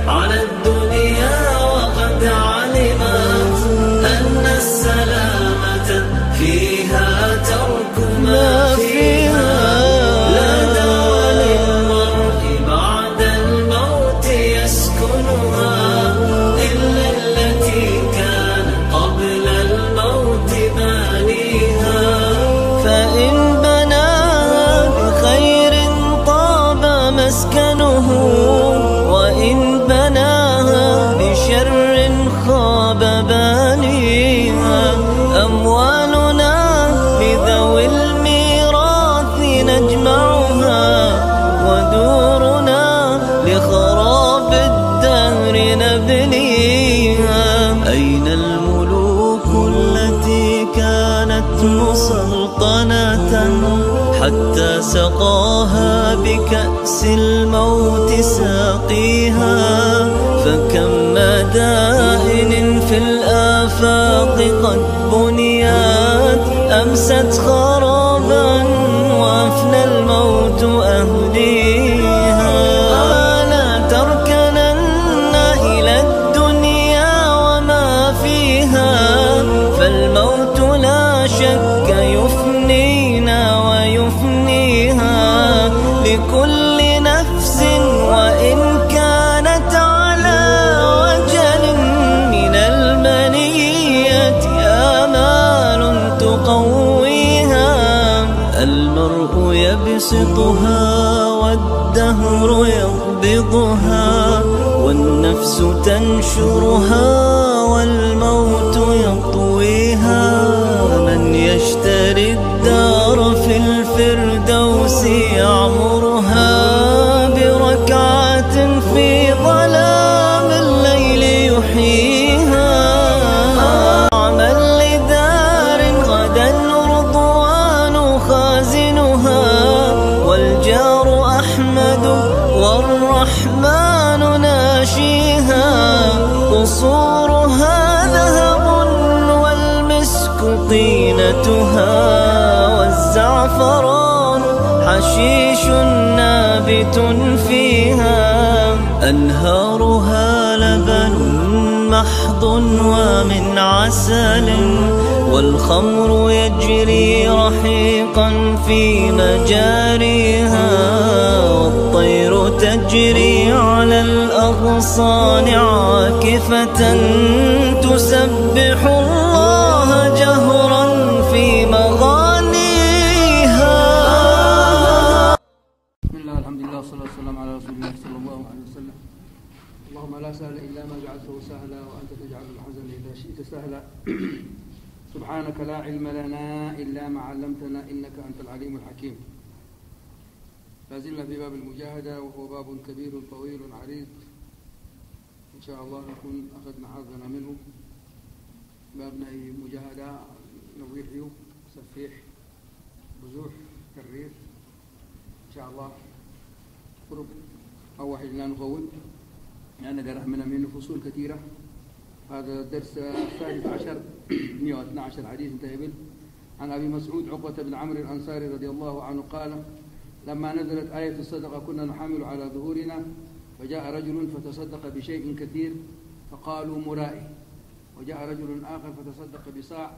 على الدنيا وقد علمت أن السلامة فيها ترك ما فيها. لا دار للمرء بعد الموت يسكنها إلا التي كان قبل الموت بانيها. فإن بناها بخير طاب مسكنه، وإن بناها بشر خاب بانيها. أموالنا لذوي الميراث نجمعها، ودورنا لخراب الدهر نبنيها. أين الملوك التي كانت مسلطنة حتى سقاها بكأس الموت ساقيها؟ فكم مدائن في الآفاق قد بنيت أمست خرابا وأفنى الموت أهديها. لا تركنن إلى الدنيا وما فيها، فالموت لا شك يفنينا ويفنيها. لكل نفس وإن كانت على وجل من المنية آمال تقويها. المرء يبسطها والدهر يقبضها، والنفس تنشرها والموت يطويها. من يشتري الدار في الفردوس يعمرها بركعة في ظلام الليل يحييها. اعمل لدار غدا رضوان خازنها، والجار أحمد والرحمن ناشيها. قصورها ذهب والمسك طينتها، والزعفران حشيش نابت فيها. أنهارها لبن محض ومن عسل، والخمر يجري رحيقا في مجاريها، والطير تجري على الأغصان عاكفة تسبح الله جهرا في مغانيها. بسم الله، الحمد لله، والصلاة والسلام على رسول الله صلى الله عليه وسلم. اللهم لا سهل إلا ما جعلته سهلا، وأنت تجعل الحزن إذا شئت سهلا. سبحانك لا علم لنا إلا ما علمتنا، إنك أنت العليم الحكيم. لا زلنا في باب المجاهدة، وهو باب كبير طويل عريض. إن شاء الله نكون أخذنا حظنا منه. باب ናይ ሙጃሃዳ ነዊሕ እዩ፣ ሰፊሕ፣ ብዙሕ፣ ተሪር። إن شاء الله ቁሩብ ኣዋሒድና ንኸውን። ያ ነገር ኣሕምና ምን ፍሱል ከቲራ። هذا الدرس السادس عشر، مية واثنعش حديث انتهى بال عن أبي مسعود عقبة بن عمرو الأنصاري رضي الله عنه قال: لما نزلت آية الصدقة كنا نحمل على ظهورنا، فجاء رجل فتصدق بشيء كثير، فقالوا: مرائي. وجاء رجل آخر فتصدق بصاع،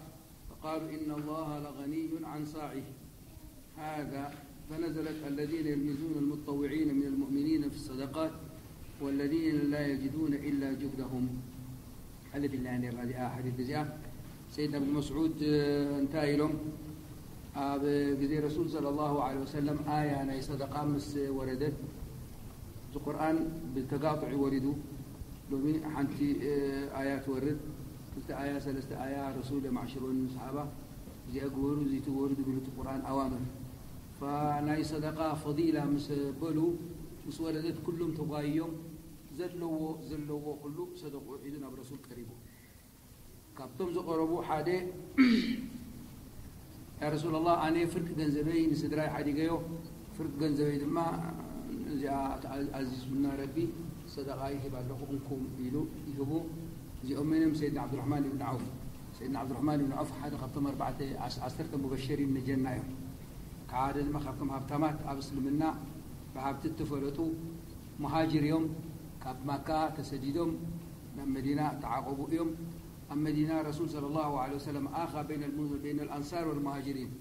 فقالوا: إن الله لغني عن صاعه هذا، فنزلت: الذين يلمزون المتطوعين من المؤمنين في الصدقات والذين لا يجدون إلا جهدهم. حلف الله أن يرضى بها حديث بزيا. سيدنا ابن مسعود، آه، انتهى لهم. ኣብ ግዜ ረሱል ሰለላሁ ዐለይሂ ወሰለም ኣያ ናይ ሰደቃ ምስ ወረደት፣ እዚ ቁርኣን ብተጋጥዑ ወሪዱ። ሎሚ ሓንቲ፣ እ፣ ኣያ ትወርድ፣ ክልተ ኣያ፣ ሰለስተ ኣያ ረሱል የማዕሽሮን ሰሓባ፣ እዚኣ ግበሩ፣ እዚ ትግበሩ ዝብል እቲ ቁርኣን ኣዋምር። ፋ ናይ ሰደቃ ፈዲላ ምስ በሉ፣ ምስ ወረደት ኩሎም ተጓይዮም፣ ዘለዎ፣ ዘለዎ ኩሉ ሰደቅኡ ሒዙ ናብ ረሱል ቀሪቡ። ካብቶም ዝቐረቡ ሓደ፣ ያ ረሱላላህ፣ ኣነ ፍርቂ ገንዘበይ ንስድራይ ሓዲገዮ፣ ፍርቂ ገንዘበይ ድማ እዚኣ ተኣ-፣ ኣዚዙና ረቢ፣ ሰደቓ ይህብ ኣለኹ፣ እንኩም ኢሉ ይህቡ። እዚኦም መን እዮም? ሰይድና ዓብዱራሕማን ኢብን ዓውፍ። ሰይድና ዓብዱራሕማን ኢብን ዓውፍ ሓደ ካብቶም ኣርባዕተ ዓስ-፣ ዓሰርተ ሙበሸሪን ንጀና እዮም። ሓደ ድማ ካብቶም ሃብታማት ኣብ እስልምና ብሃብቲ እተፈለጡ ሙሃጅር እዮም። ካብ ማካ ተሰዲዶም ናብ መዲና ተዓቆቡ እዮም። ኣብ መዲና ረሱል ሰለላሁ ዐለይሂ ወሰለም ኣኻ በይነ ኣልሙ-፣ በይነ ኣልኣንሳር ወልሙሃጅሪን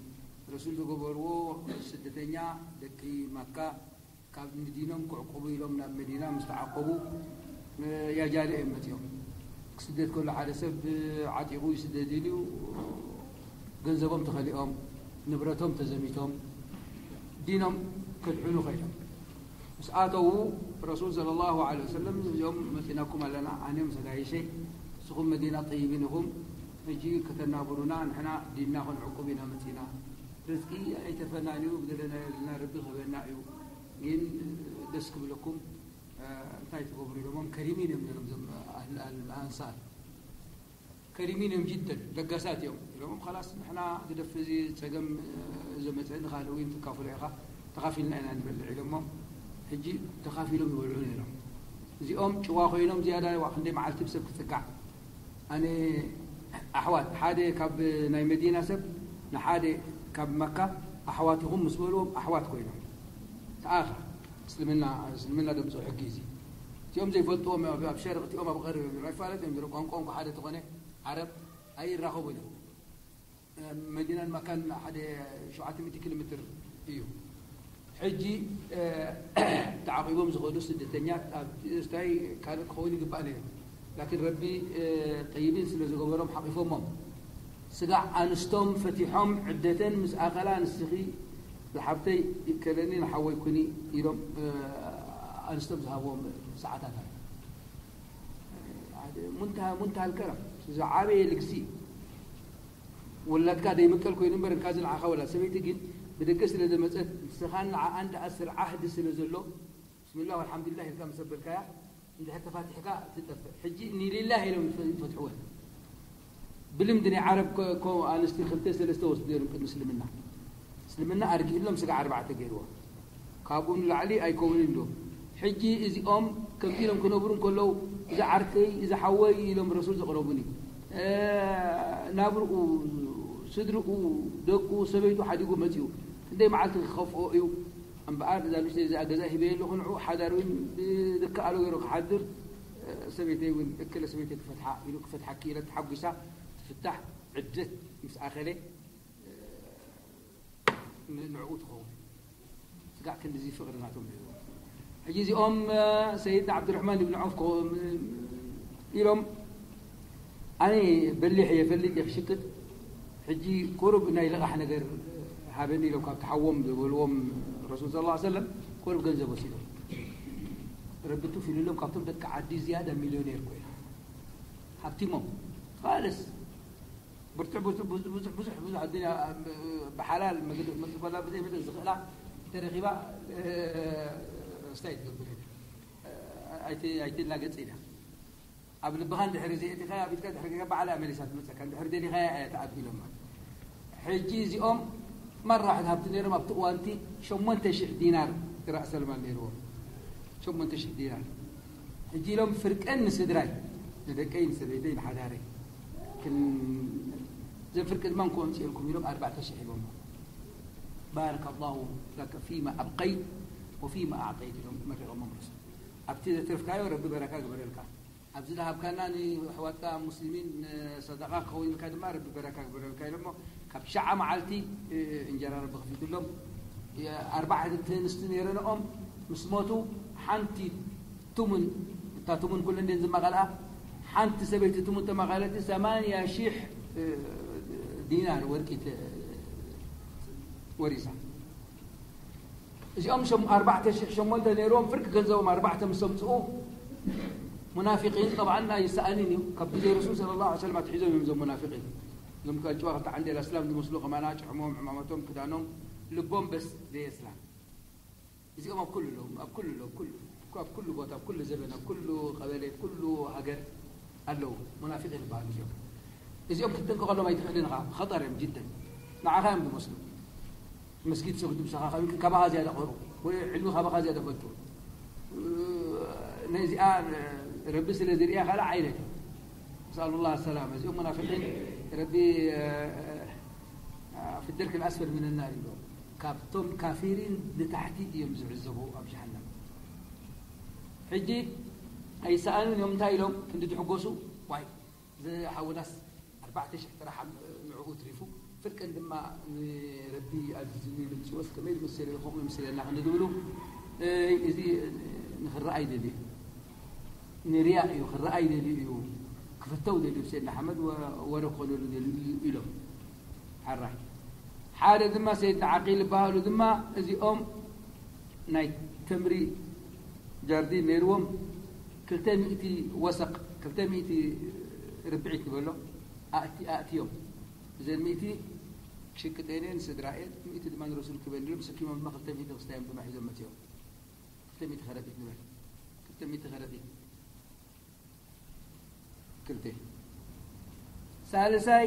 ረሱል ዝገበርዎ ስደተኛ ደቂ ማካ ካብ ንዲኖም ክዕቁቡ ኢሎም ናብ መዲና ምስ ተዓቆቡ፣ ያጃለ እዮም መጺኦም። ክስደድ ከሎ ሓደ ሰብ ዓጢቑ ይስደድ ኢሉ ገንዘቦም ተኸሊኦም፣ ንብረቶም ተዘሚቶም፣ ዲኖም ከድሕኑ ኸይዶም። ምስ ኣተዉ ረሱል ሰለላሁ ዐለይሂ ወሰለም እዚኦም መጺናኩም ኣለና፣ ኣነ ምስ ኣጋይሸይ፣ ንስኹም መዲና ጠይቢን ኢኹም፣ ሕጂ ከተናብሩና፣ ንሕና ዲንና ክንዕቁብ ኢና መጺና። ርዝቂ ኣይተፈናን እዩ፣ ብደለናዮ ዘለና ረቢ ክህበና እዩ። ግን ደስ ክብለኩም፣ እ፣ እንታይ ትገብሩ ኢሎሞም፣ ከሪሚን እዮም ነይሮም እዞም ኣህል ኣንሳር። ከሪሚን እዮም ጅደን፣ ለጋሳት እዮም ኢሎሞም። ኸላስ ንሕና ግደፍ፣ እዚ ጸገም፣ እ፣ ዘመጸ ንኻልእ እውን ትካፍሎ ኢኻ፣ ተኻፊልና ኢና ንበልዕ ኢሎሞም። ሕጂ ተኻፊሎም ይበልዑ ነይሮም። እዚኦም ጭዋ ኮይኖም ዝያዳ ዋ ክንደይ መዓልቲ ብሰብ ክጽጋዕ። ኣነ ኣሕዋት፣ ሓደ ካብ ናይ መዲና ሰብ ንሓደ ካብ መካ ኣሕዋት ኢኹም ምስ በልዎም ኣሕዋት ኮይኖም። ተኣኻ እስልምና፣ እስልምና ደምፅኦ ሕጊ እዚ። እቲኦም ዘይፈልጥዎም እዮም፣ ኣብ ሸርቕ እቲኦም ኣብ ቐርብ እዮም፣ ኣይፋለጥ እዮም፣ ቋንቋ እንኳ ሓደ ተኾነ ዓረብ ኣይራኸቡን እዮም። መዲናን መካን ሓደ ሸውዓተ ሚእቲ ኪሎ ሜትር እዩ። ሕጂ፣ እ፣ ተዓቂቦም ዝኸዱ ስደተኛት ኣብ ትእስታይ ካልእ ክኸውን ይግባእ ነይሩ። ላኪን ረቢ፣ እ፣ ጠይቢን ስለ ዝገበሮም ሓቂፎሞም። ስጋዕ ኣንስቶም ፈቲሖም ዕደተን ምስ ኣኸላ ንስኺ ዝሓብተይ ይከለኒ ንሓወይ ኩኒ ኢሎም፣ እ፣ ኣንስቶም ዝሃብዎም ሰዓታት ኣሎ። ሙንተሃ፣ ሙንተሃ ኣልከረም፣ ዝዓበየ ልግሲ። ወላድካ ደይምቀል ኮይኑ እምበር፣ እንካዚ ንዓኻ ወላ ሰበይቲ ግን ብደገ ስለ ዘመጸት፣ ንስኻን ንዓኣን ደኣ ስር ዓህዲ ስለ ዘሎ፣ ብስምላህ ወልሓምዱሊላህ ኢልካ ምስ ኣበልካያ፣ እንድሕር ተፋቲሕካ ትጠፍእ። ሕጂ ንሊላህ ኢሎም ይፈ-፣ ይፈትሕወን። ብልምዲ ናይ ዓረብ ኮ-፣ ኮ-፣ ኣንስቲ ክልተ ሰለስተ ወስዱ ነይሮም ቅድሚ እስልምና። እስልምና ኣርጊእሎም ስጋዕ ኣርባዕተ ገይርዎ። ካብኡ ንላዕሊ ኣይከውንን ኢሉ። ሕጂ እዚኦም ከምዚ ኢሎም ክነብሩ እንከለዉ፣ "እዚ ዓርከይ፣ እዚ ሓወይ" ኢሎም ረሱል ዘቕረቡኒ። እ፣ ናብርኡ፣ ስድርኡ፣ ደቁ፣ ሰበይቱ ሓዲጉ መጺኡ። ክንደይ መዓልቲ ክኸፍኦ እዩ? እምበኣር እዛ ንእሽተይ እዚኣ ገዛ ሂበየ ኣለኹ ንዑ፣ ሓዳር እውን ብዝከኣሎ ገይሩ ክሓድር፣ እ፣ ሰበይተይ እውን እከለ ሰበይተይ ክፈትሓ ኢሉ ክፈትሓኪ ኢለ ተሓጒሳ ትፍታሕ ዕደት ምስ ኣኸለ፣ እ፣ ን-፣ ንዕኡ ትኸውን። ስጋዕ ክንድዚ ፍቕሪ ናቶም ነይርዎ። ሕጂ እዚኦም፣ እ፣ ሰይድና ዓብዱራሕማን ብን ዐውፍ ኮ-፣ ም-፣ ኢሎም፣ ኣነ በሊሕ እየ፣ ፈልጥ እየ ክሽቅጥ፣ ሕጂ ቁሩብ ናይ ልቓሕ ነገር ሃበኒ ኢሎም ካብቲ ሓዎም ዝበልዎም ረሱል ሰለላሁ ዐለይሂ ወሰለም ቁሩብ ገንዘብ ወሲዶም። ረቢ ቱፍ ኢሉሎም ካብቶም ደቂ ዓዲ ዝያዳ ሚልዮኔር ኮይኖም። ሃብቲሞም። ካልስ ብርቱዕ ብዙሕ፣ ብዙሕ፣ ብዙሕ፣ ብዙሕ፣ ብዙሕ ኣዱንያ፣ ብ-፣ ብሓላል መገዲ ክትመጽእ ከላ ብዘይ መጠን ዝኽእላ እንተረኺባ፣ እ፣ ስታይ ትገብር እያ። ኣይቲ-፣ ኣይትላገጽ ኢላ። ኣብ ልብኻ እንድሕሪ ዘየእቲኻያ፣ ኣብ ኢድካ ድሕሪ ገይርካ ባዕላ እያ መሊሳ ትመጸካ። እንድሕሪ ደሊኻያ እያ ትኣቢ ኢሎማ። ሕጂ እዚኦም ማራ ዋሕድ ሃብቲ ነይሮም። ኣብቲ እዋንቲ ሸሞንተ ሽሕ ዲናር ራእሰልማል ነይርዎም። ሸሞንተ ሽሕ ዲናር። ሕጂ ኢሎም ፍርቀን ንስድራይ፣ ንደቀይ፣ ንሰበይተይ፣ ንሓዳረይ። ክን-፣ እዘን ፍርቂ ድማ እንኮ ኣምፅኤልኩም ኢሎም ኣርባዕተ ሽሕ ሂቦሞ። ባረከ ላሁ ለከ ፊማ ኣብቀይት ወፊማ ኣዕጠይት ኢሎም መሪቖሞም ረሱል። ኣብቲ ዘትረፍካዮ ረቢ በረካ ግበረልካ። ኣብዚ ዝሃብካና ንኣሕዋትካ ሙስሊሚን ሰደቃ ክኸውን ኢልካ ድማ ረቢ በረካ ግበረልካ ኢሎሞ። ካብ ትሽዓ መዓልቲ፣ እ፣ እንጀራ ረቢ ከፊቱሎም። የ-፣ ኣርባዕተ ኣንስቲ ነይረንኦም ምስ ሞቱ ሓንቲ ትሙን፣ እታ ትሙን ኩለን ድየን ዝማቐልኣ፣ ሓንቲ ሰበይቲ ትሙን ተማቐለቲ ሰማንያ ሺሕ፣ እ፣ ዲናር ወርቂ ተ-፣ ወሪሳ። እዚኦም ሸም-፣ ኣርባዕተ ሽሕ ሸሞንተ ነይርዎም፣ ፍርቂ ገንዘቦም ኣርባዕተ ምስ ኣምፅኡ፣ ሙናፊቂን ጠብዓን ኣይሰኣንን እዩ። ካብ ግዜ ረሱል ሰለላሁ ዐለይሂ ወሰለም ኣትሒዞም እዮም እዞም ሙናፊቂን። እዞም ከ ጭዋ ክልተ ዓንዴል ኣስላም ዝመስሉ ከማና ጭሕሞም፣ ዕማመቶም፣ ክዳኖም፣ ልቦም በስ ዘየስላም። እዚኦም ኣብ ኩሉ ኣለዉ፣ ኣብ ኩሉ ኣለዉ፣ ኣብ ኩሉ፣ ኣብ ኩሉ ቦታ፣ ኣብ ኩሉ ዘበን፣ ኣብ ኩሉ ቀበሌ፣ ኩሉ ሃገር ኣለዉ። ሙናፊቂን ይበሃሉ እዚኦም። እዚኦም ክትጥንቀቐሎም ኣይትኽእልን ኢኻ፣ ኸጠር እዮም ጅደን። ንዓኻ እዮም ዝመስሉ። መስጊድ ሰግዱ ምሳኻ፣ ካብ፣ ካባኻ ዝያዳ ቐርኡ፣ ወይ ዕልሚ ካባኻ ዝያዳ ፈልጡ። ነዚኣ ረቢ ስለ ዝርእያ ካልእ ዓይነት እዩ። ነስኣሉላህ ሰላም። እዚኦም ሙናፊቂን ረቢ፣ እ፣ እ፣ ፊ ደርክ ልኣስፈል ሚነ ናር ይብሎ። ካብቶም ካፊሪን ንታሕቲ እዮም ዝዕዘቡ ኣብ ጀሃነም። ሕጂ ኣይሰኣኑን እዮም። እንታይ ኢሎም ክንዲ ትሕጎሱ? ዋይ፣ እዚ ሓውናስ ኣርባዕተ ሽሕ ጥራሕ ኣብ ንዕኡ ትሪፉ፣ ፍርቅን ድማ ንረቢ ኣዚዙኒ ምምፅኦስ ከመይ ዝመሰለ እዩ፣ ከምኡ ይመስለና ክንዲ ዝብሉ፣ እ፣ እዚ ንኽረኣይ ደልዩ፣ ንሪያ እዩ፣ ክረኣይ ደልዩ እዩ፣ ክፍተው ደልዩ፣ ሰይድና ኣሕመድ ወ-፣ ወረ ክኾነሉ ደልዩ እዩ ኢሎም። ሓራይ። ሓደ ድማ ሰይድና ዓቂል ይበሃሉ ድማ፣ እዚኦም ናይ ተምሪ ጃርዲን ነይርዎም፣ ክልተ ሚእቲ ወሰቕ፣ ክልተ ሚእቲ ርብዒት ንበሎ፣ ኣእቲ-፣ ኣእትዮም። እዘን ሚእቲ ሽቅጤን እየን፣ ስድራ እየን፣ ሚእቲ ድማ ንረሱል ክበን ኢሎም፣ ሰኪሞም ድማ ክልተ ሚእቲ ክስታዮም ድማ ሒዞም መፅዮም። ክልተ ሚእቲ ከረጢት ንበል። ክልተ ሚእቲ ከረጢት። ክልተ። ሳልሳይ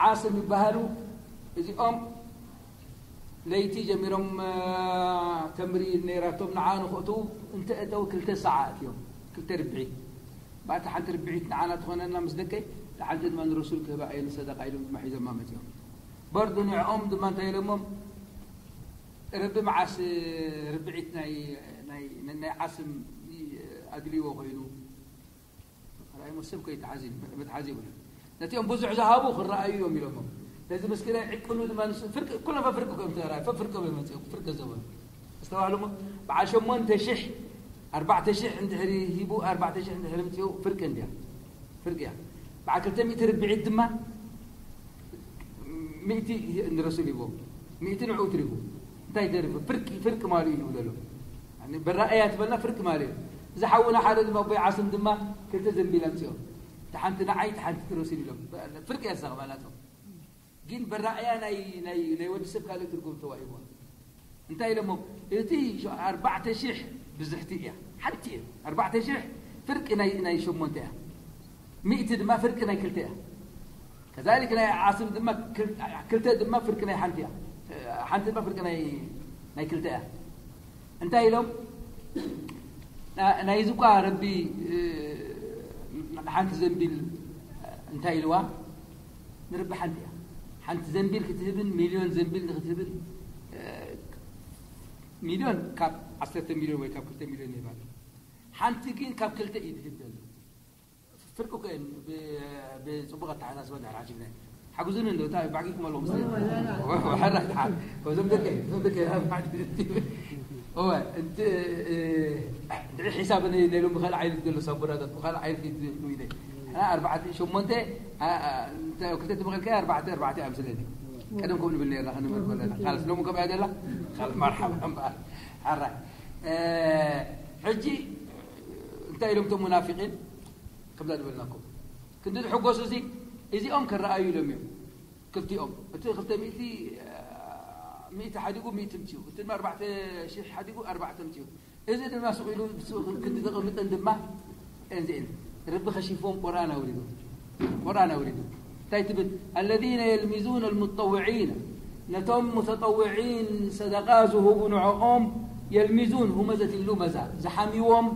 ዓስም ይበሃሉ። እዚኦም ለይቲ ጀሚሮም፣ እ፣ ተምሪ ነይራቶም፣ ንዓ ንኽእትዉ እንተ እተው ክልተ ሰዓ ኣትዮም። ክልተ ርብዒት። ባእታ ሓንቲ ርብዒት ንዓና ትኾነና ምስ ደቀይ፣ እታ ሓንቲ ድማ ንረሱል ክህባ እየ ንሰደቃ ኢሎም ድማ ሒዞማ መፅዮም። በርዱ ንዕኦም ድማ እንታይ ኢሎሞም? ረቢ መዓስ ርብዒት ናይ፣ ናይ፣ ናይ ዓስም ኣድልይዎ ኮይኑ? ካልኣይ ሞ ሰብ ከይተሓዚ፣ መትሓዚ ይብሉ። ነቲኦም ብዙሕ ዝሃቡ ክረኣዩ እዮም ኢሎሞም። ነዚ ምስኪናይ ዕቅኑ ድማ ንሱ ፍርቂ፣ ኩሎም ፈፍርቂ እዮም ተራይ፣ ፈፍርቂ እዮም መፅኦም፣ ፍርቂ ዘበሉ። ኣስተውዓሉ እሞ፣ በዓል ሸሞንተ ሽሕ፣ ኣርባዕተ ሽሕ እንድሕሪ ሂቡ፣ ኣርባዕተ ሽሕ እንድሕሪ ምፅኡ ፍርቂ እንድያ። ፍርቂ እያ። በዓል ክልተ ሚእቲ ርብዒት ድማ ሚእቲ ንረሱል ሂቦም። ሚእቲ ንዕኡ ትሪፉ። እንታይ ተሪፉ? ፍርቂ፣ ፍርቂ ማሉ እዩ ዝብለሉ። ያኒ በራእያ ትበልና ፍርቂ ማሉ እዩ። እዚ ሓውና ሓደ ድማ ኣቦይ ዓስም ድማ ክልተ ዘንቢል ኣምፅኦም። እታ ሓንቲ ንዓይ፣ እታ ሓንቲ ንረሱል ኢሎም። ፍርቂ እያ ዝሰቕባላቶም። ግን በራእያ ናይ፣ ናይ፣ ናይ ወዲ ሰብ ካልእ ትርጉም ተዋሂብዋ። እንታይ ኢሎሞ? እቲ ሸ-፣ ኣርባዕተ ሽሕ ብዝሕቲ እያ። ሓንቲ እያ። ኣርባዕተ ሽሕ ፍርቂ ናይ፣ ናይ ሸሞንተ እያ። ሚእቲ ድማ ፍርቂ ናይ ክልተ እያ። ከዛሊክ ናይ ዓስም ድማ ክል-፣ ክልተ ድማ ፍርቂ ናይ ሓንቲ እያ። ሓንቲ ድማ ፍርቂ ናይ፣ ናይ ክልተ እያ። እንታይ ኢሎም? ና-፣ ናይዚ እኳ ረቢ፣ እ፣ ሓንቲ ዘንቢል እንታይ ኢልዋ? ንረቢ ሓንቲ እያ። ሓንቲ ዘንቢል ክትህብን ሚልዮን ዘንቢል ንክትህብን፣ እ፣ ሚልዮን ካብ ዓሰርተ ሚልዮን ወይ ካብ ክልተ ሚልዮን ይህባ ኣሎ። ሓንቲ ግን ካብ ክልተ እዩ ዝህብ ዘሎ። ፍርቂ እኮ እየን ብ-፣ ብፅቡቕ ኣተሓሳስባ እንድሕር ሓሲብና። ሓግዙኒ እንዶ፣ እንታይ ባዕጊኩም ኣለኹም? ሕራይ ደሓን። እዞም ደቀይ፣ እዞም ደቀይ፣ ኣብ ሓደ እወ፣ እንት-፣ እ፣ እንድዒ ሒሳብ ነ-፣ ነይሎም ብኻልእ ዓይነት ዘሎ ሳቡራታት፣ ብኻልእ ዓይነት እዩ ዝብሉ ኢለ። ኣና ኣርባዕተ፣ ሸሞንተ፣ ኣ፣ ኣ፣ እንተ ክልተ ተመቐልካዮ ኣርባዕተ፣ ኣርባዕተ እያ ምስለኒ። ቀደም ከምኡ ንብል ነይርና፣ ክንብል ከለና። ካልስ ሎሚ ከምኣ ደላ? ካልስ መርሓባ እምበኣር። ሕራይ። እ፣ ሕጂ እንታይ ኢሎም እቶም ሙናፊቂን? ከምዛ ዝበልናኩም። ክንዲ ዝሕጎሱ እዚ፣ እዚኦም ክረኣዩ ኢሎም እዮም። ክልቲኦም። እቲ ክልተ ሚእቲ፣ እ፣ ሚእቲ ሓዲጉ ሚእቲ ምፅኡ። እቲ ድማ ኣርባዕተ ሽሕ ሓዲጉ ኣርባዕተ ምፅኡ። እዚ ድማ ስቕ ኢሉ፣ ስቕ ክንዲ ዘቐምጠን ድማ፣ እንዚኤን። ረቢ ከሺፍዎም ቁርኣን ኣውሪዱ። ቁርኣን ኣውሪዱ። እንታይ ትብል? الذين يلمزون المتطوعين። ነቶም ሙተጠውዒን ሰደቃ ዝህቡ ንዕኦም የልሚዙን፣ ሁመዘትን ሉመዛ። ዝሓምይዎም።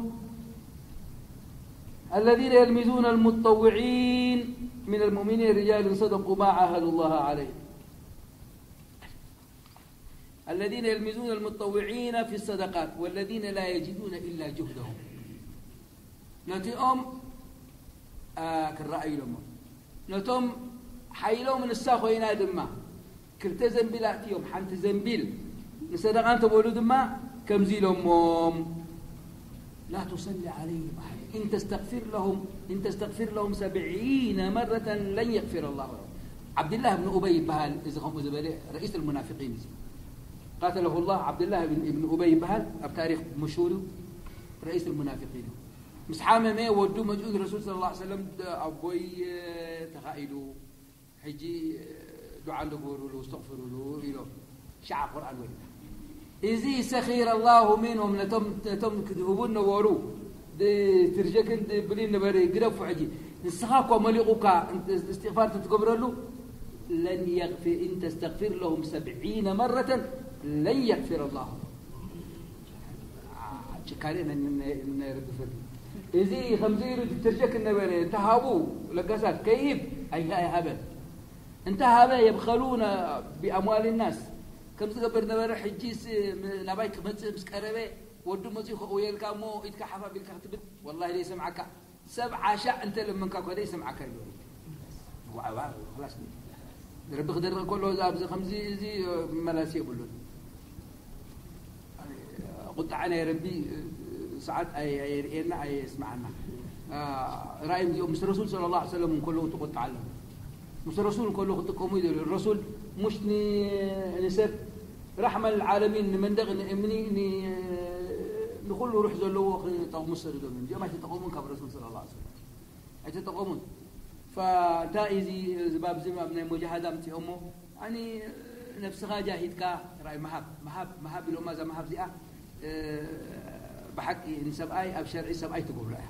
الذين يلمزون المتطوعين من المؤمنين رجال صدقوا ما عاهدوا الله عليه. الذين يلمزون المتطوعين في الصدقات والذين لا يجدون إلا جهدهم. ነቲኦም፣ ኣ፣ ክረኣዩ ኢሎሞ። ነቶም ሓይሎም ንሳ ኮይና ድማ ክልተ ዘንቢል ኣእትዮም፣ ሓንቲ ዘንቢል ንሰደቓ እንተበሉ ድማ ከምዚ ኢሎሞም፣ لا تصل عليهم أحد إن تستغفر لهم، إن تستغفر لهم سبعين مرة لن يغفر الله لهم. ዓብድላህ እብን ኡበይ ይበሃል፣ እዚ ከምኡ ዝበለ ረኢስ ልሙናፊቂን እዚ። قاتله الله። ዓብድላህ እብን፣ እብን ኡበይ ይበሃል፣ ኣብ ታሪኽ ምሹር እዩ፣ ረኢስ ልሙናፊቂን እዩ። ምስ ሓመመ ወዱ መፅኡ ንረሱል ሰለላሁ ዐለይሂ ወሰለም፣ ደ-፣ ኣቦይ፣ ተኻኢሉ፣ ሕጂ ዱዓ እንደገበሩሉ፣ እስተቕፍሩሉ ኢሎም። ሻዓ ቁርኣን ወሪዳ። እዚ سخر الله منهم፣ ነቶም፣ ነቶም ክድህቡ ነበሩ፣ ድ-፣ ትርጀክን ድብሊን ነበረ፣ ግደፉ ሕጂ። ንስኻ እኮ መሊቑካ፣ እንተ እስትቕፋር ተትገብረሉ፣ لن يغفر، إن تستغفر لهم سبعين مرة لن يغفر الله لهم. ጭካኔ ናይ፣ ናይ፣ ናይ ረቢ ፍርዲ። እዚ ከምዚ ኢሉ ትርጀክ ነበረ፣ እንተሃቡ ለጋሳት ከይህብ ኣይ-፣ ኣይሃበን። እንተሃበ يبخلون بأموال الناس ከም ዝገብር ነበረ። ሕጂስ ም-፣ ናባይ ክመጽእ ምስ ቀረበ ወዲ መጺኡ ከእውየልካ እሞ ኢድካ ሓፍ ኣቢልካ ክትብል፣ ወላሂ ዘይሰምዓካ። ሰብ ዓሻ እንተ ለመንካ እኳ ዘይሰምዓካ ኣሎ። ዋዕዋ፣ ኸላስ። ረቢ ክደርቕ ከሎ፣ እዛ ኣብዚ ከምዚ፣ እዚ መላሲ የብሉን። ቁጣዓ ናይ ረቢ ሰዓት ኣይ-፣ ኣየርእየና፣ ኣየስምዓና። አ፣ ራእዮም እዚኦም ምስ ረሱል ሰለላሁ ዐለይሂ ወሰለም እንከለዉ ትቁጣዓ ኣለዉ። ምስ ረሱል እንከለዉ ክጥቀሙ ይደልዩ። ረሱል ሙሽ ን-፣ ንሰብ ራሕማ ልዓለሚን፣ ንመንደቕ፣ ንእምኒ፣ ን-፣ ንኹሉ ሩሕ ዘለዎ ክጠቕሙ ዝሰደዶም እዮም። እዚኦም ኣይተጠቐሙን ካብ ረሱል ሰለላሁ ዐለይሂ ወሰለም። ኣይተጠቐሙን። ፈእንታይ እዚ፣ እዚ ባብ እዚ ኣብ ናይ ሙጃሃዳ ኣምፅኦሞ፣ ኣኒ ነብስኻ ጃሂድካ ራይ መሃብ፣ መሃብ፣ መሃብ ኢሎማ። እዛ መሃብ እዚኣ፣ እ፣ ብሓቂ ንሰብኣይ ኣብ ሸርዒ ሰብኣይ ትገብሮ እያ።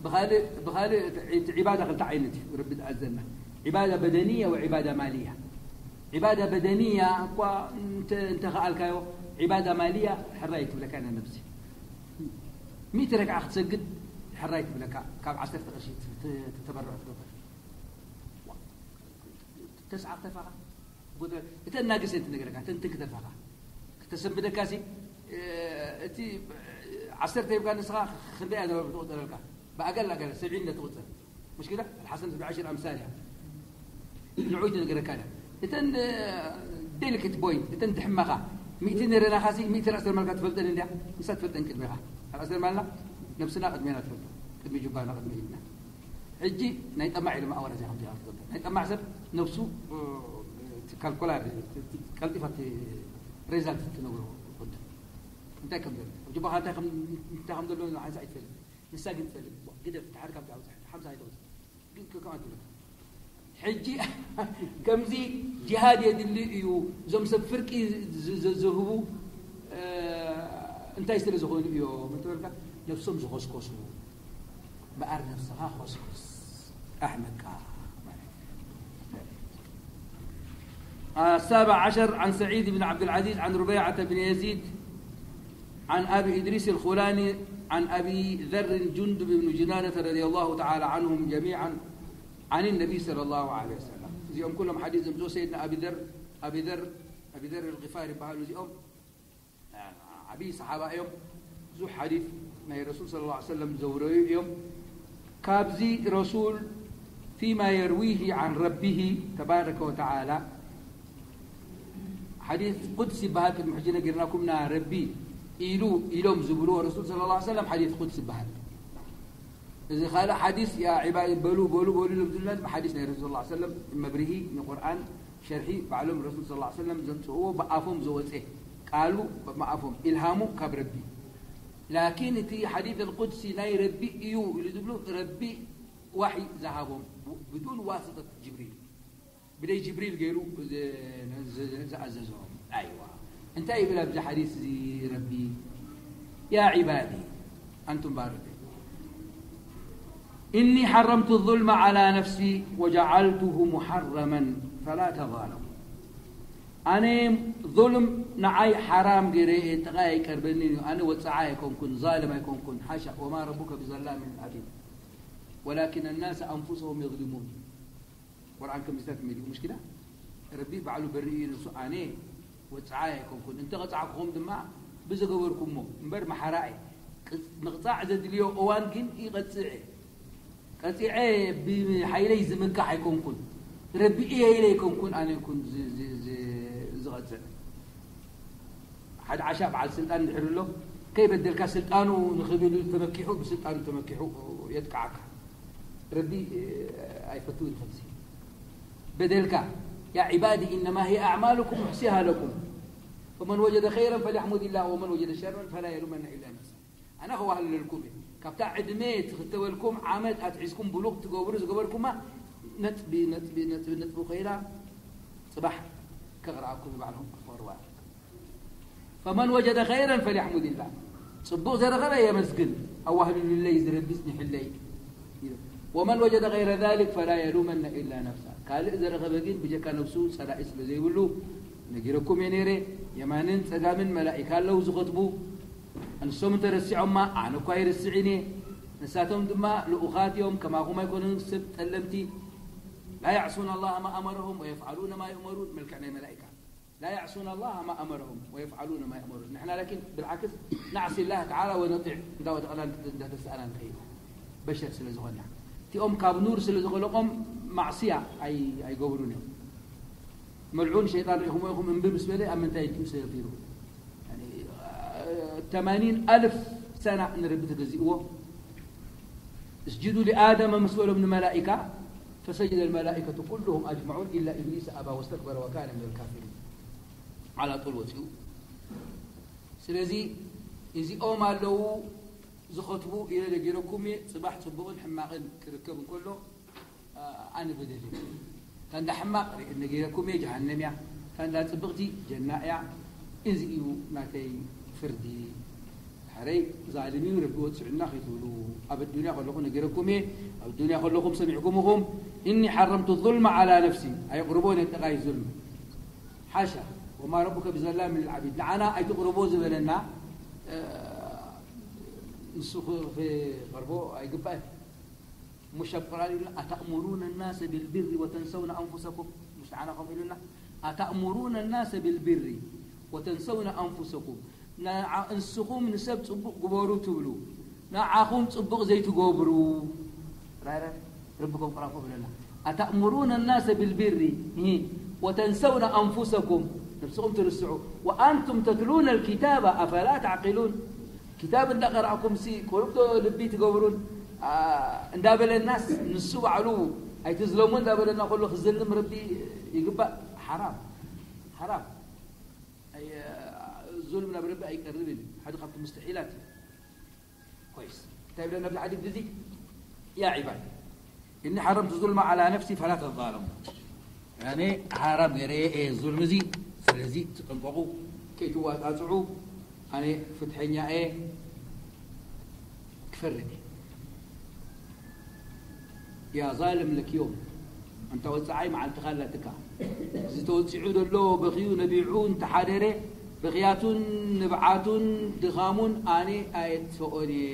ብኻልእ፣ ብኻልእ እቲ፣ እቲ ዒባዳ ክልተ ዓይነት እዩ ረቢ ዝኣዘና። ዒባዳ በደንያ ወዒባዳ ማልያ። ዒባዳ በደንያ እኳ እንተ-፣ እንተኸኣልካዮ፣ ዒባዳ ማልያ ሕራይ ትብለካ ኢና ነብሲ። ሚእቲ ረክዓ ክትሰግድ ሕራይ ትብለካ፣ ካብ ዓሰርተ ቅርሺ ት-፣ ት-፣ ተበርዕ ትገብር። ተስዓ ክተርፋኻ፣ ጎተ-፣ እተን ናግሰ እንትነግረካ፣ እተን ትንክተርፋኻ። ክተሰንብደካ ሲ፣ እ፣ እቲ ዓሰርተ ሂብካ ንስኻ ክንደይ እያ ትቑጸረልካ? ብኣገል ኣገል ሰብዒን ትቑጸር። مش كده؟ الحسنة بعشر أمثالها. ንዑ ትነግረካ እያ። እተን፣ እ፣ ዴሊኬት ፖይንት፣ እተን ትሕመኻ። ሚእቲ ነረናኻ ሲ፣ ሚእቲ ራእሰ ማልካ ትፈልጠን እንድያ? ንሳ ትፈልጠን ቅድሜኻ። ራእሰ ማልና ነብስና ቅድሜና ትፈልጦ። ቅድሚ ጅባና፣ ቅድሚ ኢድና። ሕጂ ናይ ጠማዕ ኢሉ ማእወራ እዚኣ ከምዚኣ ክትገብር። ናይ ጠማዕ ሰብ ነብሱ፣ እ፣ እቲ ካልኩላር፣ እቲ ቀልጢፋ እቲ ሬዛልት ትነግሮ። እንታይ ከም ዘሎ፣ ኣብ ጅባኻ እንታይ ከም፣ እንታይ ከም ዘሎ ንሓንሳእ ኣይትፈልጥ። ንሳ ግን ትፈልጥ። ግደፍ፣ ድሓር ካብዚ ኣውፅእ፣ ሓምሳ ኣይተውፅእ። ግን ከ-፣ ከምኣ ትብለካ። ሕጂ ከምዚ ጅሃድ የድሊ እዩ። እዞም ሰብ ፍርቂ ዝ-፣ ዝ-፣ ዝህቡ፣ እ፣ እንታይ ስለ ዝኾኑ እዮም? እንትበልካ፣ ነብሶም ዝኸስከሱ። እምበኣር ነብስኻ ኾስኩስ። ኣሕመቃ ማለት እዩ። السابع عشر عن سعيد بن عبد العزيز عن ربيعة بن يزيد عن أبي إدريس الخولاني عن أبي ذر جندب بن جنادة رضي الله تعالى عنهم جميعا عن النبي صلى الله عليه وسلم. እዚኦም ኩሎም ሓዲስ ዘምፅኡ ሰይድና ኣቢ ዘር፣ ኣቢ ዘር፣ ኣቢ ዘር الغفاري ይበሃሉ እዚኦም። ዓብዪ ሰሓባ እዮም። ብዙሕ ሓዲስ ናይ ረሱል ሰለላሁ ዐለይሂ ወሰለም ዘውረዩ እዮም። ካብዚ ረሱል فيما يرويه عن ربه تبارك وتعالى ሓዲስ ቁድሲ ይበሃል። ቅድሚ ሕጂ ነጊርናኩምና፣ ረቢ ኢሉ ኢሎም ዝብልዎ ረሱል ሰለላሁ ዐለይሂ ወሰለም ሓዲስ ቁድሲ ይበሃል። እዚ ካልእ ሓዲስ ያ ዒባድ በሉ፣ በሉ፣ በሉ ኢሎም ዝብልና፣ እዚ ሓዲስ ናይ ረሱል ሰለላሁ ዐለይሂ ወሰለም መብርሂ፣ ንቁርኣን ሸርሒ ባዕሎም ረሱል ሰለላሁ ዐለይሂ ወሰለም ዘምፅእዎ ብኣፎም ዝወፀ ቃሉ ብኣፎም ኢልሃሙ ካብ ረቢ። ላኪን እቲ ሓዲስ ኣልቁድሲ ናይ ረቢ እዩ ኢሉ ዝብሉ ረቢ ዋሒ ዝሃቦም ብዱን ዋስጠት ጅብሪል። ብደይ ጅብሪል ገይሩ ዝ-፣ ዝ-፣ ዝኣዘዞም። ኣይዋ። እንታይ ይብል ኣብዚ ሓዲስ እዚ ረቢ? يا عبادي أنتم ባሮተይ إني حرمت الظلم على نفسي وجعلته محرما فلا تظالموا ኣነ ظلم ንዓይ ሓራም ገይረ እየ፣ ጥቓይ ኣይቀርበንን እዩ። ኣነ ወጻዓ ኣይኮንኩን፣ ዛልም ኣይኮንኩን። ሓሻ وما ربك بظلام للعبيد ولكن الناس أنفسهم يظلمون ቁርኣን ከምዚታት መሊኡ ምሽ ኪዳ ረቢ ባዕሉ በርኢ እዩ ነብሱ ኣነ ወፅዓይ ኣይኮንኩን እንተ ቐፃዕኩኹም ድማ ብዝገበርኩሞ እምበር መሓራ እየ። ቅፅ-፣ ምቕፃዕ ዘድልዮ እዋን ግን ይቐፅዕ እየ። ቀፂዐ ብሓይለይ ዝምካሕ ኣይኮንኩን። ረቢ እየ ኢለ ኣይኮንኩን ኣነ ይኩን ዝ-፣ ዝ-፣ ዝ-፣ ዝቐፅዕ ሓደ ዓሻ በዓል ስልጣን ድሕር ኣሎ ከይበደልካ ስልጣኑ ንኽብል ተመኪሑ ብስልጣኑ ተመኪሑ የጥቃዓካ። ረቢ ኣይፈትውን ከምዚ በደልካ። يا عبادي إنما هي أعمالكم أحصيها لكم فمن وجد خيرا فليحمد الله ومن وجد شرا فلا يلومن إلا نفسه ኣነ ከዋህልለልኩም እየ። ካብታ ዕድመ ትኽተበልኩም ዓመት ኣትሒዝኩም ብሉቕ ትገብሩ ዝገበርኩማ ነጥቢ ነጥቢ ነጥቢ ነጥቢ ኮይና ፅባሕ ከቕርኣኩም ባዕልኹም ክትፈርዋ። فمن وجد خيرا فليحمد الله ጽቡቕ ዘረኸበ የመስግን ኣዋህልሉለይ ዝረቢ ጽኒሑለይ። ومن وجد غير ذلك فلا يلومن إلا نفسه ካልእ ዘረኸበ ግን ብጀካ ነብሱ ጸላኢ ስለ ዘይብሉ ነጊረኩም እየ ነይረ። የማንን ጸጋምን መላኢካ ኣለዉ ዝኸትቡ። ንሶም እንተረሲዖማ ኣነ እኳ ኣይርስዕን እየ። ንሳቶም ድማ ልኡኻት እዮም፣ ከማኹም ኣይኮኑን ሰብ ጠለምቲ። لا يعصون الله ما أمرهم ويفعلون ما يؤمرون መልክዕ ናይ መላኢካ። لا يعصون الله ما أمرهم ويفعلون ما يؤمرون. ንሕና ላኪን ብልዓክስ نعصي الله تعالى ونطيع፣ እንዳወደቕና እንዳተሳእና ንኸይድ በሸር ስለ ዝኾንና። እቲኦም ካብ ኑር ስለ ዝኸለቖም ማዕስያ ኣይ-፣ ኣይገብሩን እዮም። መልዑን ሸይጣን ርኢኹሞ ኢኹም እምቢ ምስ በለ ኣብ ምንታይ ኢድኩም ሰይሩ? ያኒ፣ ተማኒን ኣልፍ ሰና ንረቢ ተገዚእዎ። اسجدوا لآدم ምስ በሎም ንመላኢካ فسجد الملائكة كلهم أجمعون إلا إبليس أبى واستكبر وكان من الكافرين. على طول ወፂኡ። ስለዚ እዚኦም ኣለዉ ዝኸትቡ ኢለ ነጊረኩም እየ። ፅባሕ ፅቡቕን ሕማቕን ክርከብ እንከሎ ኣነ በደል እዩ። ታንዳ ሕማቕ ርኢ ነጊረኩም እየ፣ ጀሃነም እያ። ታንዳ ጽብቕቲ ጀና እያ። እዚ እዩ ናተይ ፍርዲ። ሕረይ ዛልም እዩ ረቢ ወጽዑና ከይትብሉ። ኣብ ኣዱንያ ከለኹ ነጊረኩም እየ፣ ኣብ ኣዱንያ ከለኹም ሰሚዕኩም ኢኹም። إني حرمت الظلم على نفسي، ኣይቕርቦ ነጥቓይ ዙልም። ሓሻ፣ وما ربك بظلام للعبيد። ንዓና ኣይትቕርቦ ዝበለና፣ እ፣ ንሱ ኽ-፣ ክቐርቦ ኣይግባእን። ሙሽ ኣብ ቁርኣን ይብልና፣ "أتأمرون الناس بالبر وتنسون أنفسكم؟" ሙሽ ንዓና ከምኡ ኢሉና፣ "أتأمرون الناس بالبر وتنسون أنفسكم؟" ንዓ-፣ ንስኹም ንሰብ ጽቡቕ ግበሩ ትብሉ፣ ንዓኹም ጽቡቕ ዘይትገብሩ። ራይ ራይ፣ ረቢ ከም ቁርኣን ከምኡ ኢሉና፣ "أتأمرون الناس بالبر وتنسون أنفسكم؟" ነብስኹም ትርስዑ። "وأنتم تتلون الكتاب أفلا تعقلون؟" ክታብ እንዳቐራእኩም ሲ ቁሩብ ዶ ልቢ ትገብሩን? ኣ፣ እንዳበለናስ ንሱ ባዕሉ ኣይትዝለሙ እንዳበለና ከሎ ክዝልም ረቢ ይግባእ? ሓራም፣ ሓራም። ኣይ፣ ዙልም ናብ ረቢ ኣይቀርብን እዩ። ሓደ ካብቲ ሙስተሒላት እዩ። ኮይስ፣ እንታይ ይብለና ኣብዚ ሓዲስ እዚ? ያ ዒባድ፣ "إني حرمت الظلم على نفسي فلا تظالموا." ኣነ ሓራም ገይረ እየ ዙልም እዚ፣ ስለዚ ተጠንቀቑ፣ ከይትዋጻጽዑ። ኣነ ፍትሐኛ እየ፣ ክፈርድ እየ። ያ ዛልም ለክዮም፣ ኣንታ ወጻዓይ መዓልትኻ ኣላትካ። እዚ ተወጺዑ ዘሎ በኽዩ ነቢዑ እንተሓደረ፣ ብኽያቱን ንብዓቱን ድኻሙን ኣነ ኣየጥፍኦን እየ።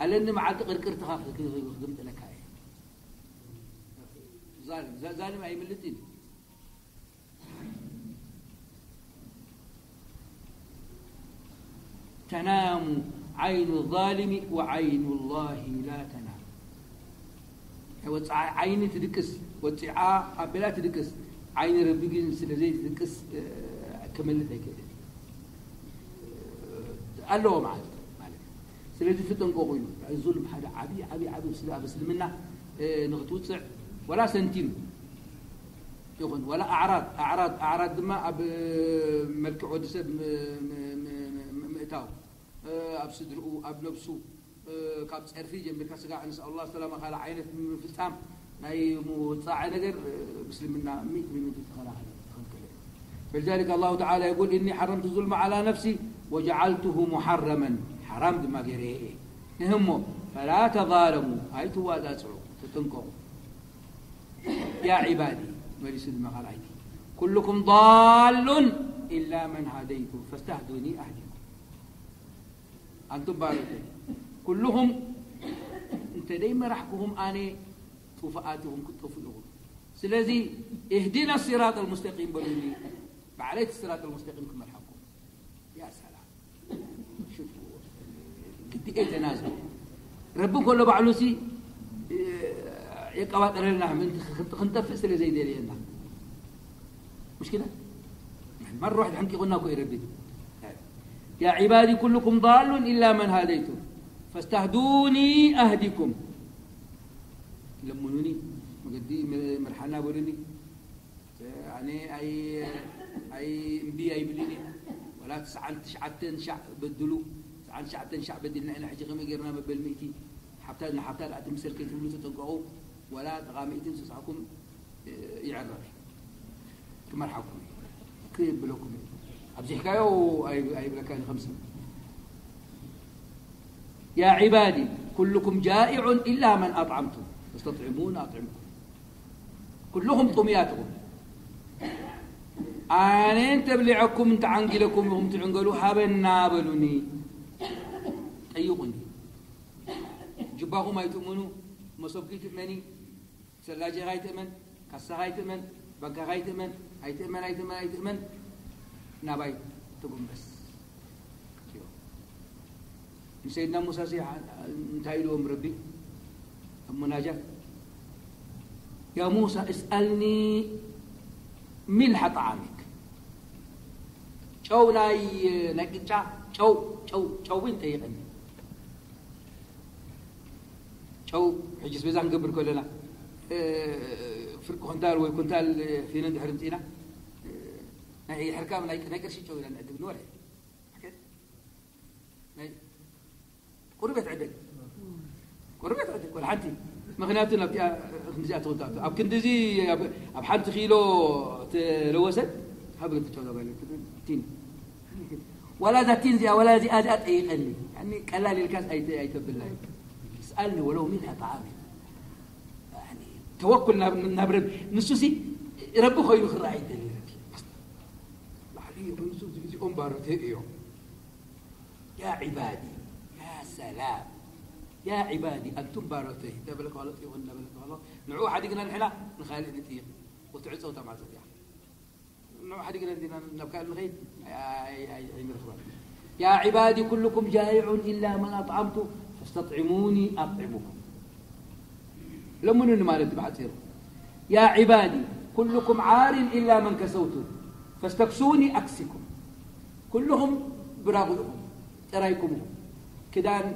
ኣለኒ መዓልቲ ቅርቅርትኻ ክግ-፣ ክግምጥለካ እየ። ዛልም፣ ዛ-፣ ዛልም ኣይምልጥን እዩ። تنام عين الظالم وعين الله لا تنام። ወጽዓ ዓይኒ ትድቅስ፣ ወጺዓ ኣቢላ ትድቅስ፣ ዓይኒ ረቢ ግን ስለ ዘይትድቅስ፣ እ፣ ክመልጥ ኣይክእልን። ኣለዎ ማለት እዩ፣ ማለት እዩ። ስለዚ ተጠንቀቑ ኢሉ። ዙልም ሓደ ዓብዪ፣ ዓብዪ፣ ዓብዪ ስለ ኣብ እስልምና፣ እ፣ ንኽትውፅዕ ወላ ሰንቲም ይኹን፣ ወላ ኣዕራድ፣ ኣዕራድ፣ ኣዕራድ ድማ ኣብ መልክዕ ወዲ ሰብ ም-፣ ም-፣ ም-፣ ም-፣ ምእታው፣ እ፣ ኣብ ስድርኡ፣ ኣብ ነብሱ፣ እ፣ ካብ ጸርፊ ጀሚርካ ስጋ ንስኣል ኣላህ ሰላማ ካልእ ዓይነት ምፍጻም ናይ ምውጻዕ ነገር፣ እ፣ ምስልምና ሚእቲ ብሚእቲ ተኸላኸለ፣ ተኸልከለ። فلذلك الله تعالى يقول: إني حرمت الظلم على نفسي وجعلته محرما، ሓራም ድማ ገይረዮ እየ። ንህሞ፣ فلا تظالموا، ኣይትዋጻጽዑ፣ ተጠንቀቑ። يا عبادي፣ መሊሱ ድማ ካልኣይቲ፣ كلكم ضال إلا من هديت فاستهدوني أهدكم። ኣንቱም ባሮተይ፣ ኩልኹም እንተ ደይመራሕኩኹም ኣነ ጥፉኣት ኢኹም፣ ክትጠፍኡ ኢኹም። ስለዚ اهدنا الصراط المستقيم በሉኒ፣ ባዕለይ እቲ ስራጥ المستقيم ክመርሓኩም። ያ ሰላም። ሽፉ፣ ግዲ እየ ተናዝል። ረቢ እንከሎ ባዕሉ ሲ፣ እ፣ የቀባጥረልና፣ ምእንቲ ክን-፣ ክንጠፍእ ስለ ዘይደልየና። ሙሽኪላ? መርዋሕ ተሓንቂቑና እኮ እዩ ረቢ። يا عبادي كلكم ضال إلا من هديت فاستهدوني أهدكم። ለምኑኒ፣ መገዲ ም-፣ ምርሓና በሉኒ። ኣነ ኣይ-፣ ኣይ-፣ እምቢ ኣይብልን እየ። ወላ ትስዓን ትሽዓተን ሻዕ በድሉ፣ ትስዓን ትሽዓተን ሻዕ በዲልና ኢና፣ ሕጂ ከመይ ጌርና መበል ሚእቲ ሓብታ ንሓብታ ደኣ ትምሰል ከይትብሉ ተጠንቀቑ። ወላ ጥቓ ሚእቲ ንስሳሕኩም ይዕረፍ። ክመርሓኩም እዩ። ክብለኩም እዩ። ኣብዚሕካዮ ኣይ-፣ ኣይብለካን ከምሲ። يا عبادي كلكم جائع إلا من أطعمتم فستطعمون أطعمكم። ኩልኹም ጥሙያት ኢኹም። ኣነ እንተብሊዐኩም፣ እንተዓንጊለኩም ኢኹም ትዕንገሉ፣ ሃበና በሉኒ። ጠይቑኒ። ጅባኹም ኣይትእመኑ፣ መሶብኪ ትእመኒ፣ ሰላጀኻ ኣይትእመን፣ ካሳኻ ኣይትእመን፣ ባንካኻ ኣይትእመን፣ ኣይትእመን፣ ኣይትእመን፣ ኣይትእመን። ናባይ ትጉንበስ። ንሰይድና ሙሳ ሲ እንታይ ኢልዎም ረቢ ኣብ ሙናጃት? ያ ሙሳ እስኣልኒ ሚልሓ ጣዓሚክ፣ ጨው ናይ ናይ ቅጫ ጨው ጨው ጨው እውን ጠይቀኒ። ጨው ሕጂ ስቤዛ ክንገብር ከለና ፍርቂ ኩንታል ወይ ኩንታል ፊኖ እንድሕር ምፅኢና ናይ ሕርካ ናይ ናይ ቅርሺ ጨው ኢና ንዕድግ ንወርሒ። ናይ ቁሩብ እያ ትዕደግ። ቁሩብ እያ ትዕደግ፣ ወላ ሓንቲ። ምኽንያቱ ናብቲኣ ክንዲዚኣ ትወዳእቶ። ኣብ ክንዲዚ ኣብ ኣብ ሓንቲ ኪሎ ተለወሰት ሃብ ትጨው ዘባለ ቲን። ዋላ እዛ ቲን እዚኣ፣ ዋላ እዚኣ፣ እዚኣ ጠይቀኒ። ያኒ ቀላል ኢልካስ ኣይተ-፣ ኣይተብላይ። እስኣልኒ ወለው ሚልሐ ጣዓሚ። ያኒ ተወኩል ናብ፣ ናብ ረቢ። ንሱ ሲ ረቢ ኮይኑ ክረኣይ ይደሊ ረቢ። ላዕሊ ይኹን ንሱ እዚኦም ባሮተይ እዮም። ያ ዒባዲ፣ ያ ሰላም፣ ያ ዒባዲ፣ ኣንቱም ባሮተይ፣ እናበለ ከሎ፣ ይኹን እናበለ ከሎ፣ ንዕኡ ሓዲግና ንሕና ንኻልእ ንጥይቕ። ወትዕጸው እታ ማዕጾ እዚኣ። ንዕኡ ሓዲግና እንዲና ናብ ካልእ ንኸይድ? ኣይ-፣ ኣይ-፣ ኣይንረኽባን። يا عبادي كلكم جائع إلا من أطعمت فاستطعموني أطعمكم. ለምኑኒ ማለት እዩ ብሓፂሩ። يا عبادي كلكم عار إلا من كسوت فاستكسوني أكسكم. ኩልኹም ብራቑ ኢኹም፣ ጥራይኩም ኢኹም። ክዳን፣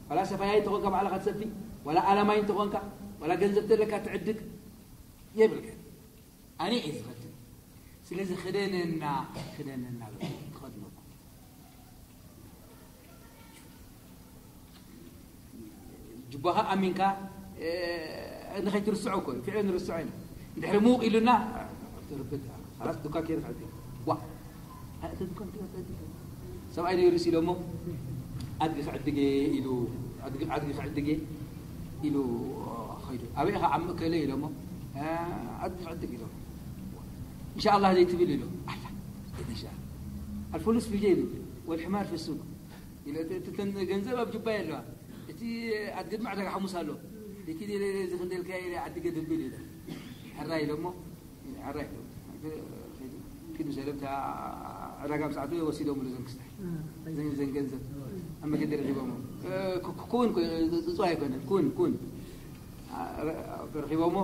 ዋላ ሰፋያይ እንተኾንካ ባዕልኻ ትሰፊ፣ ዋላ ኣላማይ እንተኾንካ፣ ዋላ ገንዘብ ተለካ ትዕድግ፣ የብልካ። ኣነ እየ ዝኸድን። ስለዚ ክደነና፣ ክደነና በሉ፣ ትኸድነኩም። ጅባኻ ኣሚንካ፣ እ፣ ንኸይትርስዖ እኮ እዩ። ፍዕለን ንርስዖ ኢና። እንድሕሪ ምውቕ ኢሉና፣ ትርብት፣ ኻላስ ዱካ ከይርሕ ዕድል። ዋ፣ ኣይ፣ እቲ ዱካ እንታይ ዕድል? ሰብኣይ ነይሩስ ኢሎሞ፣ ኣድጊ ክዕድግ እየ ኢሉ፣ ኣድጊ፣ ኣድጊ ክዕድግ እየ ኢሉ ኸይዱ። ኣበይ ኢኻ? ዓሚ እከለ ኢሎሞ፣ እ፣ ኣድጊ ክዕድግ ኢሎሞ። ኢንሻኣላህ ዘይትብል ኢሉ። ኣላ፣ ኢንሻኣላህ። ኣልፉሉስ ፊ ጀይቢ ወልሕማር ፊ ሱቅ። ኢለ፣ እቲ፣ እቲ፣ እተን ገንዘብ ኣብ ጁባይ ኣለዋ። እቲ ኣድግድሚ ዕዳጋ ሓሙስ ኣሎ። እቲ ሌለ እዚ ክንደልካ ኢለ ዓዲ ገድብል ኢለ። ሕራይ ኢለ እሞ፣ ሕራይ ኢለ። ኪድ ምስ በለ፣ እታ ዕዳጋ ምስ ኣተወ ወሲዶምሉ እዞም ክስታይ። እም፣ እዘን፣ እዘን ገንዘብ ኣብ መገዲ ረኺቦሞ። እ፣ ክ-፣ ክ-፣ ኩን፣ ኩን፣ እፅዋይ ኣይኮነን። ኩን፣ ኩን። አ፣ ረ-፣ ረኺቦሞ።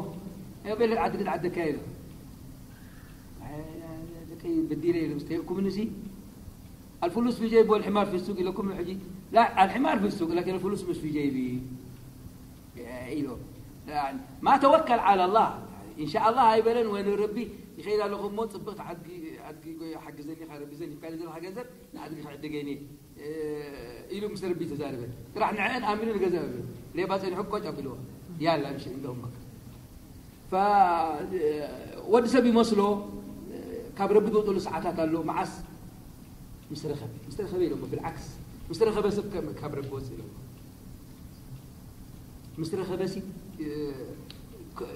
እ፣ በለ ዓዲ ግድ ዓደካ ኢለ። ኣይ፣ ደቀይ በዲለ ኢለ ምስ ተየእኩምኒ እዚ፣ الفلوس في جيب والحمار في السوق ኢለኩም ሕጂ። لا، الحمار في السوق لكن الفلوس مش في جيبي ኢሎ። يعني ما توكل على الله، إن شاء الله ኣይበለን ወይ ንረቢ ይኸይድ ኣለኹ እሞ ጽብቕቲ ዓድጊ፣ ዓድጊ ሓግዘኒ ኢኻ ረቢ ዘን ሂብካኒ ዘለኻ ገንዘብ ንዓድጊ ክዕድገኒ፣ እ፣ ኢሉ ምስ ረቢ ተዛረበ። ጥራሕ ንዕአን ኣሚኑ ንገንዘብ ሌባ ጸኒሑ ቆጭ ኣቢልዎ። ያላ ምሽ እንደውም ፈ-፣ ወዲ ሰብ ይመስሎ ካብ ረቢ ዝወፀሉ ሰዓታት ኣሎ። መዓስ? ምስ ረኸበ። ምስ ረኸበ ኢሎሞ፣ ብልዓክስ፣ ምስ ረኸበ ሰብ ከም-፣ ካብ ረቢ ወፅእ ኢሎሞ። ምስ ረኸበ ሲ፣ እ፣ ክ-፣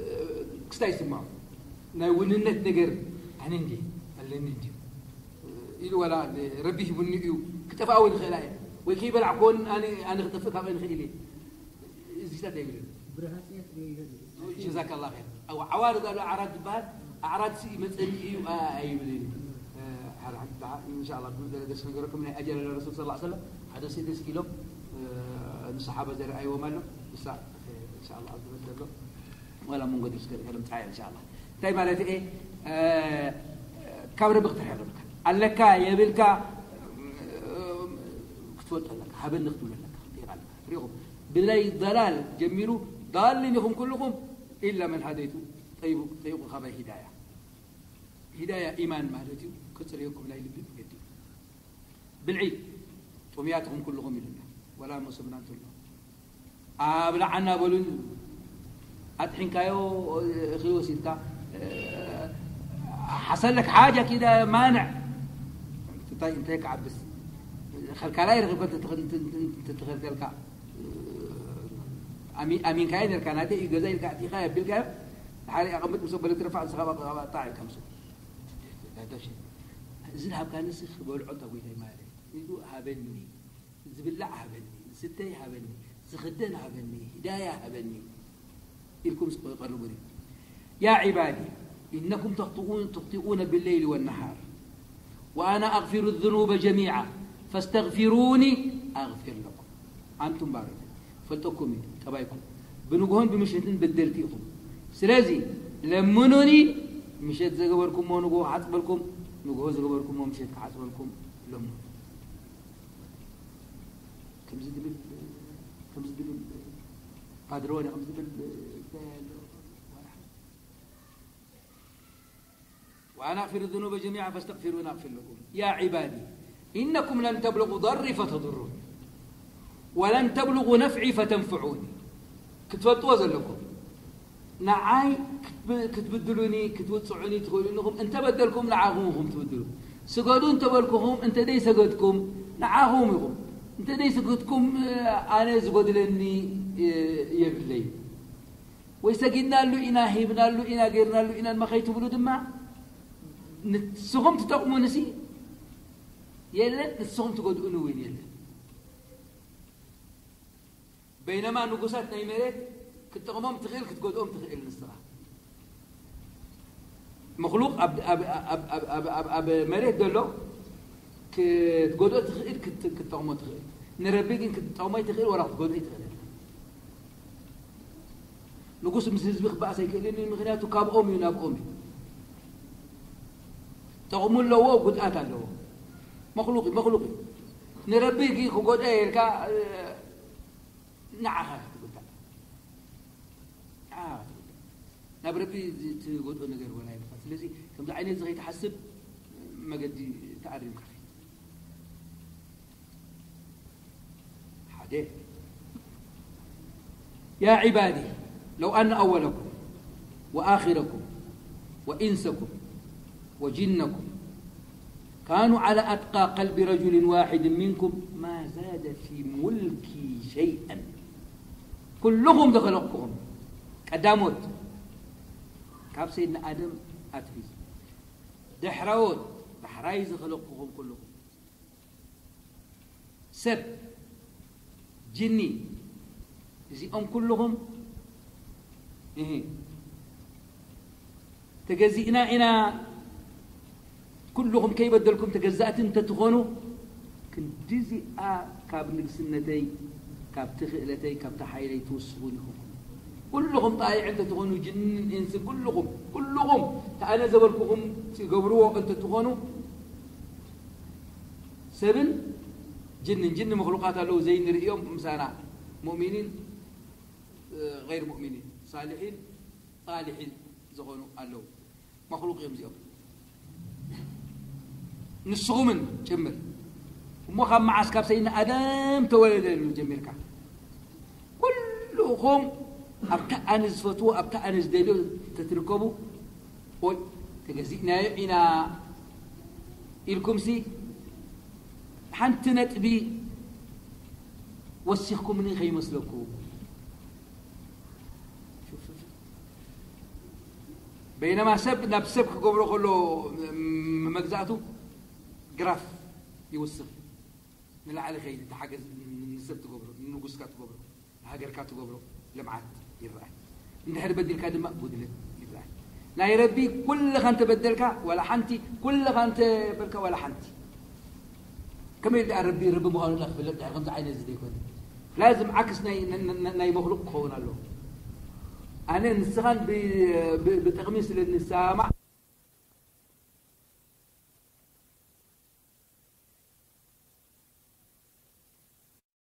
ክስታይ ይስምዖ። ናይ ውንነት ነገር ኣነ እንዲ ኣለኒ እንዲ ኢሉ፣ ዋላ ረቢ ሂቡኒ እዩ፣ ክጠፍኣ እውን ይኽእላ እየ፣ ወይ ከይበላዕኩ እውን ኣነ፣ ኣነ ክጠፍእ ካብአን ይኽእል እየ። እዚታት ኣይብልን። ብርሃጽየት ዶ ይገድል? ጀዛከላ ኸይር። ኣብ ዓዋርድ ኣሎ፣ ኣዕራድ ዝበሃል፣ ኣዕራድ ሲ ይመጸኒ እዩ፣ ኣ-፣ ኣይብልን። እ፣ ሓደ፣ ሓደ፣ ኢንሻኣላህ፣ ብመደረ ደስ ነገረኩም፣ ናይ ኣጀለ ረሱል ሰለላሁ ዐለይሂ ወሰለም፣ ሓደ ሲ ደስ ኢሎም፣ እ፣ ንሰሓባ ዘርኣይዎም ኣሎ። ንሳ፣ እ፣ ኢንሻኣላህ፣ ኣብ ዝበል ዘሎ፣ ዋላ መንጎ ድርስ ገለ፣ ገለ ምጽዓይ፣ ኢንሻኣላህ። እንታይ ማለት እየ? እ፣ ካብ ረቢ ክትርሕቕ ኣለካ። ኣለካ የብልካ፣ እ፣ ክትፈልጦ ኣለካ። ሃበኒ ክትብል ኣለካ። ክትጠይቕ ኣለካ። ሪኢኹም፣ ብናይ ضلال ጀሚሩ ضالين ኢኹም ኩልኹም إلا من هديت፣ ጠይቡ-፣ ጠይቁ ካባይ ሂዳያ። ሂዳያ ኢማን ማለት እዩ፣ ክፅርየኩም ናይ ልቢ መገዲ። ብልዒ ጥሙያት ኢኹም ኩልኹም ኢሉና፣ ወላ መሶብና እንተሎ። ኣብልዓና በሉን፣ ኣጥሒንካዮ እኽሊ ወሲድካ፣ ሓሰለክ ሓጃ ኪዳ ማንዕ። እንታይ፣ እንታይ ክዓብስ? ኸልካላይ ረኺብካ እንተ-፣ እንተ-፣ እንተ-፣ እንተ-፣ እንተተኸልከልካ፣ ኣሚ-፣ ኣሚንካዮ ነርካ፣ ናተይ እዩ ገዛ ኢልካ ኣእቲኻዮ ኣቢልካዮ፣ ድሓር ኣቐምጥ ምስ ኣበለ ትረፋዕ ንስኻ ባቕ-፣ ባቕ-፣ ጣዕ ኢልካ ምስኡ። እዚ ዝሃብካኒ ሲ ክበልዖ እንታ ጎይታይ ማለት ኢሉ ሃበኒ። ዝብላዕ ሃበኒ፣ ዝስተይ ሃበኒ፣ ዝኽደን ሃበኒ፣ ሂዳያ ሃበኒ ኢልኩም ቀርቡ። يا عبادي إنكم تخطئون، تخطئون بالليل والنهار وأنا أغفر الذنوب جميعا فاستغفروني أغفر لكم. ኣንቱም ባሮት ፈልጠኩም እዩ ጠባይኩም። ብንግሆን ብምሸትን በደልቲ ኢኹም። ስለዚ ለምኑኒ፣ ምሸት ዘገበርኩሞ ንግሆ ክሓጽበልኩም፣ ንግሆ ዘገበርኩሞ ምሸት ክሓጽበልኩም ለምኑ። ከምዚ ድብል ከምዚ ድብል ፓድሮኒ ከምዚ ድብል እንታይ ኣሎ? وأنا أغفر الذنوب جميعا فاستغفروني أغفر لكم. يا عبادي إنكم لن تبلغوا ضري فتضرون ولن تبلغوا نفعي فتنفعوني. ክትፈልጥዎ ዘለኩም ንዓይ ክትብ- ክትብድሉኒ ክትውፅዑኒ ትኽእሉ እንኹም። እንተበደልኩም ንዓኹም ኢኹም ትብድሉ። ስገዱ እንተበልኩኹም እንተ ደይሰገድኩም ንዓኹም ኢኹም። እንተ ደይሰገድኩም ኣነ ዝጎድለኒ የብለይ። ወይ ሰጊድናሉ ኢና፣ ሂብናሉ ኢና፣ ጌርናሉ ኢና ድማ ከይትብሉ ድማ ንስኹም ትጠቕሙንሲ የለን፣ ንስኹም ትጎድኡኒ እውን የለን። በይነማ ንጉሳት ናይ መሬት ክትጠቕሞም ትኽእል ክትጎድኦም ትኽእል ንስኻ። መክሉቅ ኣብ መሬት ዘሎ ክትጎድኦ ትኽእል ክትጠቕሞ ትኽእል። ንረቢ ግን ክትጠቕሞ ይትኽእል ወላ ክትጎድኦ ይትኽእል። ንጉስ ምስ ህዝቢ ክበኣስ ኣይክእልን እዩ፣ ምክንያቱ ካብኦም እዩ ናብኦም እዩ። ጠቕሙ ኣለዎ፣ ጉድኣት ኣለዎ። መክሉቅ እዩ፣ መክሉቅ እዩ። ንረቢ ግን ክጎድኦ ኢልካ ንዓኻ ክትጉዳእ፣ ንዓኻ ክትጉዳእ። ናብ ረቢ ትጎድኦ ነገር ወላ የብልካ። ስለዚ ከምዚ ዓይነት እዚ ከይትሓስብ መገዲ ተኣሪምካ ኸይድ። ሓደ يا عبادي لو أن أولكم وآخركم وإنسكم وجنكم كانوا على أتقى قلب رجل واحد منكم ما زاد في ملكي شيئا. ኩልኹም ዝኸለቕኩኹም ቀዳሞት ካብ ሰይድና ኣደም ኣትሒዙ ድሕረዎት ዳሕራይ ዝኸለቕኩኹም ኩልኹም ሰብ ጅኒ እዚኦም ኩልኹም እህ ተገዚእና ኢና። ኩልኹም ከይበደልኩም ተገዛእቲ እንተትኾኑ ክንዲዚኣ ካብ ንግስነተይ ካብቲ ክእለተይ ካብቲ ሓይለይ ትውስኹን ኢኹም። ኩልኹም ጣይዕ እንተትኾኑ ጅንን ኢንስን ኩልኹም ኩልኹም ተኣነ ዘበልኩኹም ትገብርዎ እንተትኾኑ ሰብን ጅንን ጅን መክሉቃት ኣለዉ ዘይንርእዮም ምሳና ሙእሚኒን غير مؤمنين صالحين طالحين ዝኾኑ ኣለዉ። መክሉቅ እዮም እዚኦም ንስኹምን ጭምር። እሞ ካብ መዓስ ካብ ሰይድና ኣደም ተወለደሉ ጀሚርካ ኩልኹም ኣብታ ኣነ ዝፈትዎ ኣብታ ኣነ ዝደልዮ ተትርከቡ ወይ ተገዚእናዮ ኢና ኢልኩምሲ ሓንቲ ነጥቢ ወሲኽኩምኒ ከይመስለኩም። በይነማ ሰብ ናብ ሰብ ክገብሮ ከሎ መግዛእቱ ግራፍ ይውስኽ ንላዕሊ ከይድ ተሓገዝ ንሰብ ትገብሮ ንንጉስካ ትገብሮ ሃገርካ ትገብሮ ልምዓት ይረኣይ። እንድሕር በዲልካ ድማ ጉድለት ይረኣይ። ናይ ረቢ ኩልኻ እንተበደልካ ዋላ ሓንቲ፣ ኩልኻ እንተበልካ ዋላ ሓንቲ። ከመይ ደኣ ረቢ ረቢ ምዃኑ ላ ክፍለጥ ድሕር ከምዚ ዓይነት እዚ ዘይኮነ። ላዝም ዓክስ ናይ ናይ መክሉቅ ክኸውን ኣለዎ። ኣነ ንስኻን ብጥቕሚ ስለ ንሰማማዕ